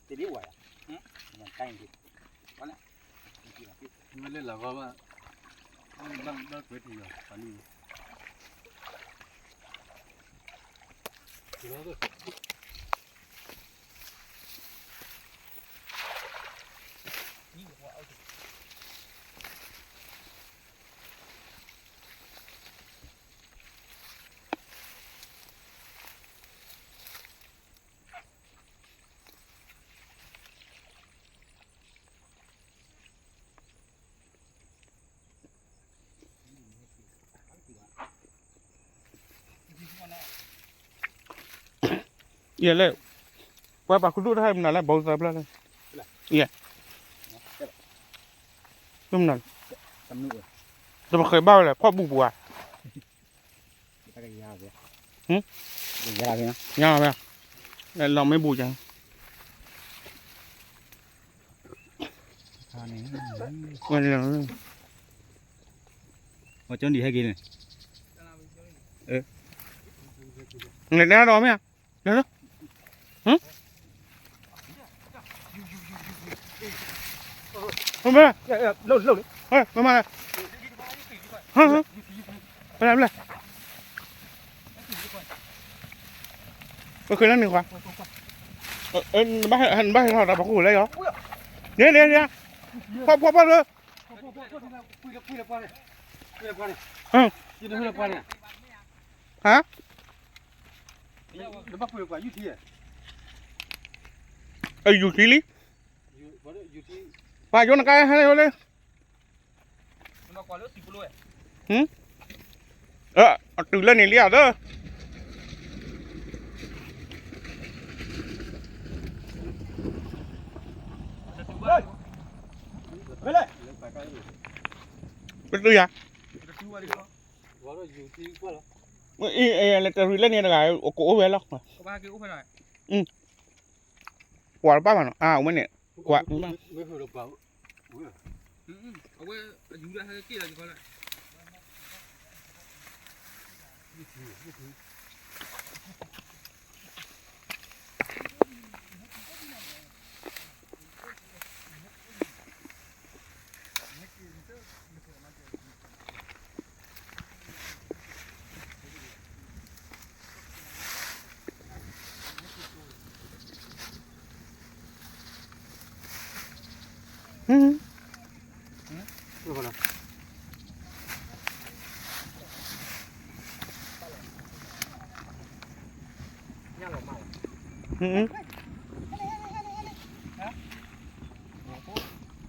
တဒ်ဝဲယၤ, မ့ၢ်လဲၤလီၤဂီၢ်ဘၣ်, ဘၣ်ဘၣ်ကွဲးထံယီၤ ပှၤလံ, ယဲလဲၣ်, ပှၤပာ်ခူသူၣ်တခါမနုၤလဲၣ် ဘီသၢဖျၢၣ်လဲၣ်, ယဲ, မနုၤလဲၣ်, တပဃဲၤဘၣ်ဝဲလဲၣ် ဖီၣ်ဘူးပူၤဧါ, ညါလီၤမ့ၢ်ဘူးက, ဝဲကၠီဒံးဟဲက့ၤန့ၣ်, နတဲဒီးမ့ၢ်ဧါ, မ့ၢ်, မ့ၢ်မ့ၢ်, ပလဲၤပလဲၤ, ပဃ့လၢန့ၣ်ခွါ, နဘၣ်ဟဲထီၣ်တၢ်ပှၤကူၣ်လဲၣ်ယီၤ, န့ၣ်န့ၣ်န့ၣ်, ဖီၣ်ဖီၣ်ဖီၣ်လၢ, ဟါ, ယူၤထံလံ, ပှၤယိနကါဟဲလၢ, အတုၤလၢန့ၣ်လံဧါသၢ, ပတုၤယၤ, လဲၤတရံးလၢန့ၣ်တဂၤ ကအိၣ်ဝဲလီၤ, ကွၢ်တပၢ်ဘၣ်နီၤ အဝဲန့ၣ်, ကွၢ်